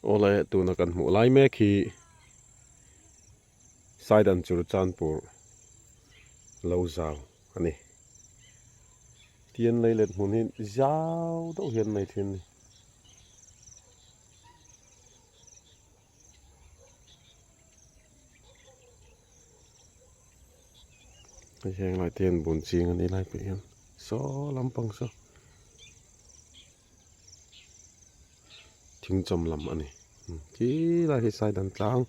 Awle tuna kan hmuh lai mek hi Saidan Churachandpur lo zau a ni. Tian lei let hmun hi zau deuh hian nei thin a ni. Hei heng lai te hian bun ching a ni lai pawh hian saw lampang saw thing chawm lam a ni khi lai hi saidan tlang.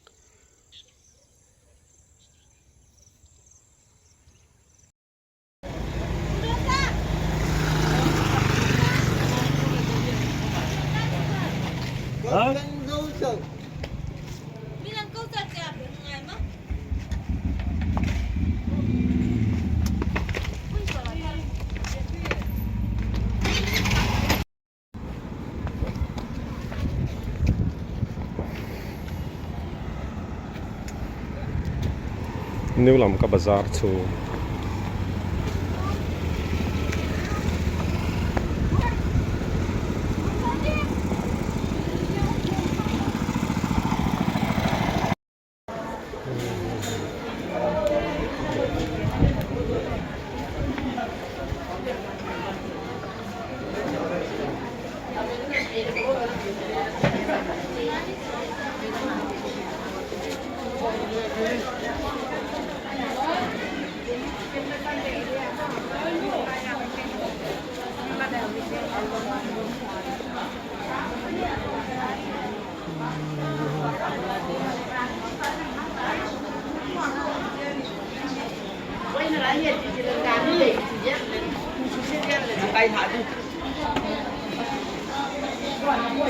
New lam ka bazar chhung.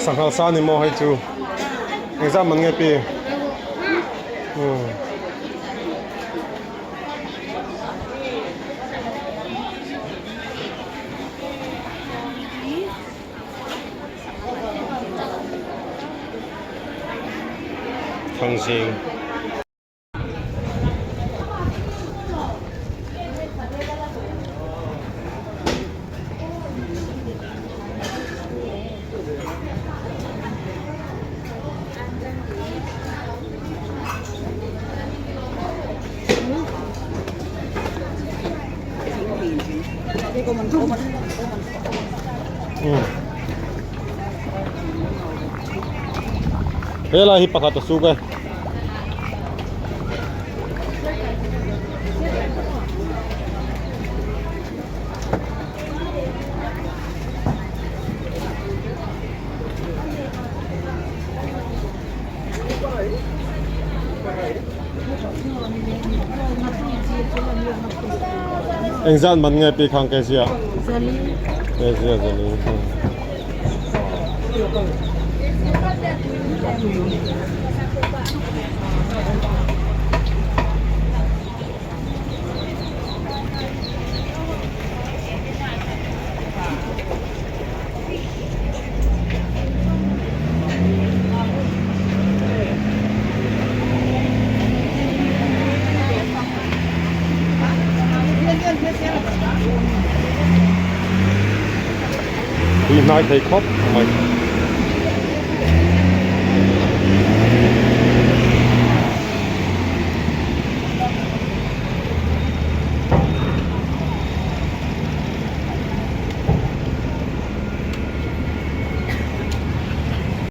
Sanghal sa ni maw hei chu engzat man nge pi umm. Thangzing. He lai hi pakhat a suk e. Engzat man nge pi khang ke zia? Zali. Ke zia zali. Tui hnai thei khawp mai.